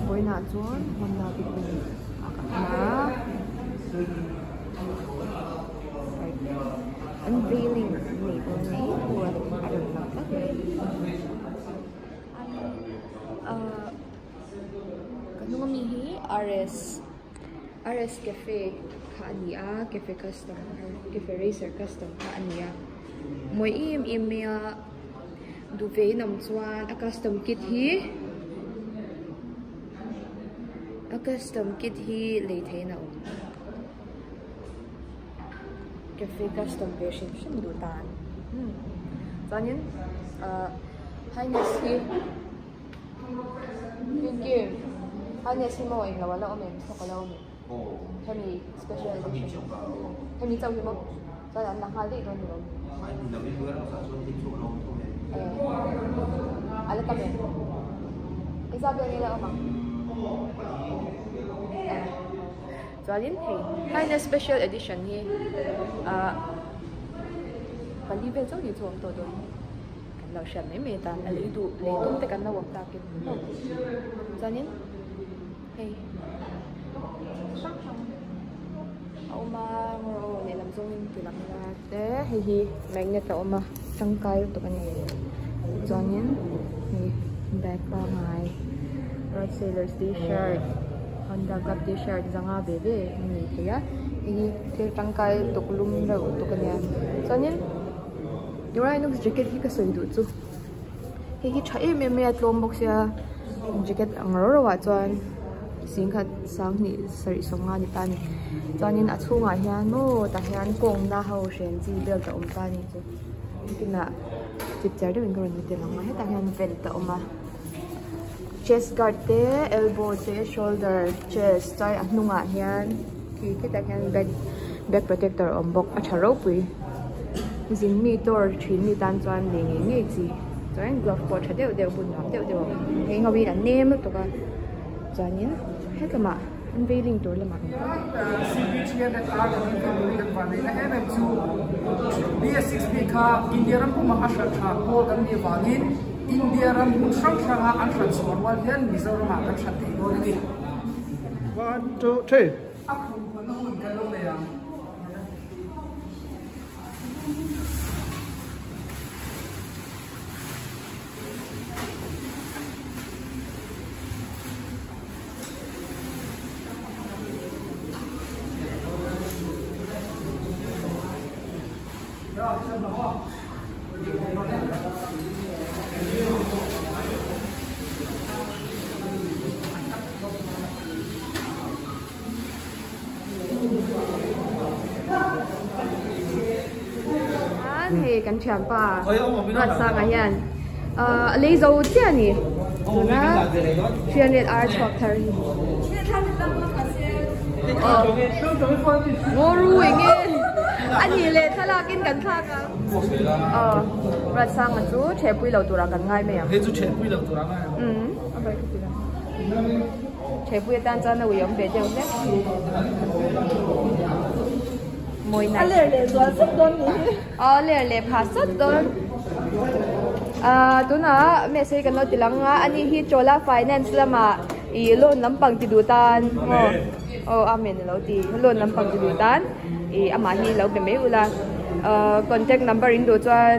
Vawiinah chuan Honda bik a ka hmu a unveiling an nei dawn a ni a rawn lang tlat mai. Ahh ka hnung ami hi RS RS cafe kha a ni a cafe custom cafe racer custom kha a ni a mawi em em mai a duh ve in awm chuan a custom kit hi a custom kit hi lei theihin a awm cafe custom ve hrim hrim duh tan chuanin ahh highness hi engkim highness hi maw englo ala awm em thawk ala awm em hemi special edition hemi chauh hi maw chuan an la nghal daih dawn ni lo ala tam em engzat vel nge la awm ang chuanin hei highness special edition hi ah pali vel chauh hi chu a awm tawh dawn. Kan lo hriat mai mai atan a lei duh lei tum te kan lo awm takin chuanin hei hrang hrang a awm a ngaw aw lehlam zawngin ti lang ila te hei hi magnet a awm a tangkai lutuk a ni chuanin hei bag pangai road sailors tshirt Honda cup tshirt zanga ve ve a ni thei a hei hi thil tangkai lutuk lum reuh lutuk a nia chuanin. Rhinox jacket hi ka sawi duh chu hei hi tha em em mai a tlawm bawk sia jacket ang rau rau ah chuan singkhat sanghnih sarih sawmnga a ni ta a ni chuanin a chhungah hian maw tah hian kawngna ho hren chi belt a awm ta a ni chu kinah chipchiar deuhin ka rawn ti tel ang a hetah hian vent a awm a chest guard te elbow te shoulder chest chuan a hnungah hian khi khitah khian back back protector a awm bawk a tha ropui zin mi tour thin mi tan chuan nei ngei ngei chi chuan glove pawh tha deuh deuh bun nuam deuh deuh a awm heng ho hi an nem lutuk a chuanin hetlamah unveiling tur lamah kan kal India ram hmun hrang hranga an hran chhuah rual hian Mizoramah kan hran thei dawn a ni. One, two, three. A khumhmunna hun kan lo nei ang. Hei kan thianpa Ruatsanga hian a lei zo chiah a ni tuna 300 R chhuak thar hi ngaw ru eng nge a nih leh thlalak in kan thlak ang aw Ruatsanga chu thehpui lo turah kan ngai mai ang hei chu thehpui lo turah ngai ang umm a ber ka ti lo thehpui atan chuan a ui awm ve deuh hlek mawi a ler leh zual sawt dawn ni hi aw a ler leh phah sawt dawn ah tunah message hi kan lo ti lang a ani hi Chola finance lamah ih loan lampang ti duh tan aw aw amen a lo ti loan lampang ti duh tan ih amah hi lo be mai ula ah contact number in duh chuan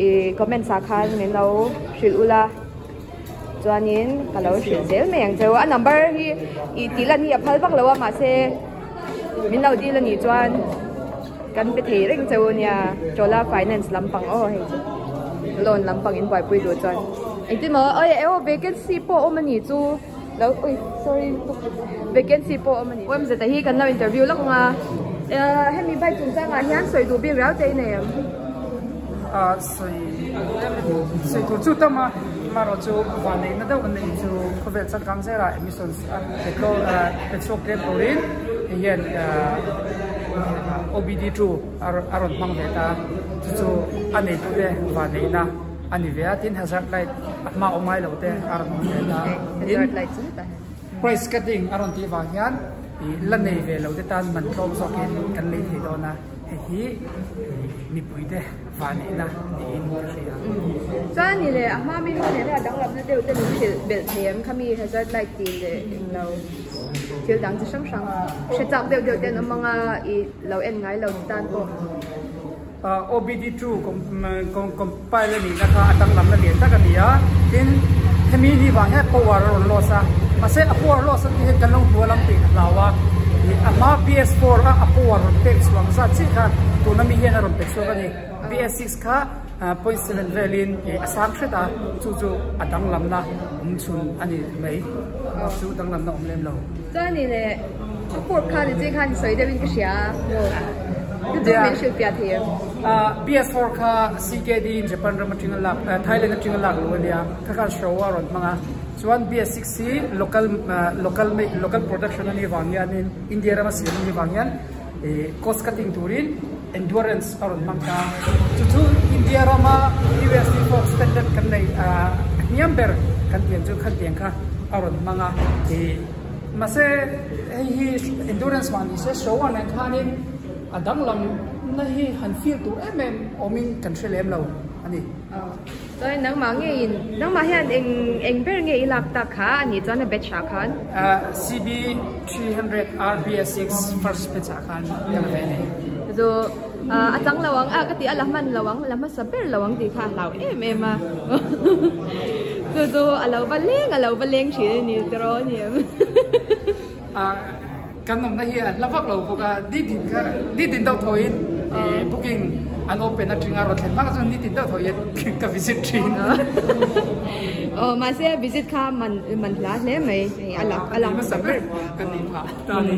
ih comments ah khan min lo hrilh ula chuanin ka lo hrilh zel mai ang cheu a number hi ih tih lan hi a phal vak lo a mahse min lo dil anih chuan kan pe thei reng cheu ania Chola finance lampang aw hei chu loan lampang in buaipui duh chuan engtin maw awi aw vacancy pawh a awm anih chu lo ui sorry vacancy pawh a awm anih awmze te hi kan lo interview lawk ang a hemi bike chungchangah hian sawi duh bik riau te i nei em? Sawi sawi tur chu tam a amaherawh chu vanneihna deuh an neih chu khawvel changkang zela emissions a petrol pe chhuak tlem turin hei hian OBD two a rawn hmang ve ta chu chu a neitu te vanneihna a ni ve a tin hazard light a hma awm ngai lo te a rawn hmang ve ta tin price cutting a rawn tih vang hian ih la nei ve lo te tan man tlawm zawkin kan lei thei dawn a. Hei hi mipuite vanneihna niin ka hria. Chuan ni leh a hma mi ho nen hian a danglamna deuh te min hrilh belh thei em? Khami hazard light tih leh englo thil dang chi hrang hrang hre chak deuh deuh te an awm ang a, i lo en ngai lo tan pawh. OBD 2 compile a nihna kha a danglamna lian tak a ni a, tin hemi ni vang hian power a rawn loss a, mahse a power loss a tih hian kan lo hmu a lam tih ka hlau a, a hma PS4 a a power rawn pek chhuah ang zat chiah kha tuna mi hian a rawn pe chhuak a ni, PS6 kha 0.7 velin a sang hret a, chu chu a danglamna awm chhun a ni mai, chu danglamna awm lem lo. Chuan ni leh a fork khan i ching khan i sawi deuhin ka hria a maw? Chu chu min hrilh piah thei em? PS4 kha CKD in Japan ram atanga lak Thailand atanga lak lo ania kha khan show a rawn hmang a chuan BS6 hi local local local production a nih vang hianin India rama siam a nih vang hian cost cutting turin endurance a rawn hmang ta chu chu India rama USD fork standard kan nei hniam ber kan tiang chu khan tiang kha a rawn hmang a mahse hei hi endurance mah ni se show a nen khanin a danglam na hi han feel tur em em awmin kan hre lem lo a ni. Chuan nangmah ngeiin nangmah hian eng eng ber nge i lak tak kha a nih chuan a batch ah khan? CB 300 RBS6 first batch ah khan ka la ve a ni. Chu a chang lo ang a ka tih a la hman lo ang la hmasa ber lo ang tih kha a hlau em em a chu chu a lo va leng a lo va leng thin a ni tiraw a ni em? Kan awmna hi a hla vak lo bawk a, nitin kha nitin deuh thawiin booking an open atanga rawn thlen hmak chuan nitin deuh thawiin ka visit thin. Aw mahse visit kha man man hla hle mai a lang a lang hmasa ber kan nih phah ta a ni.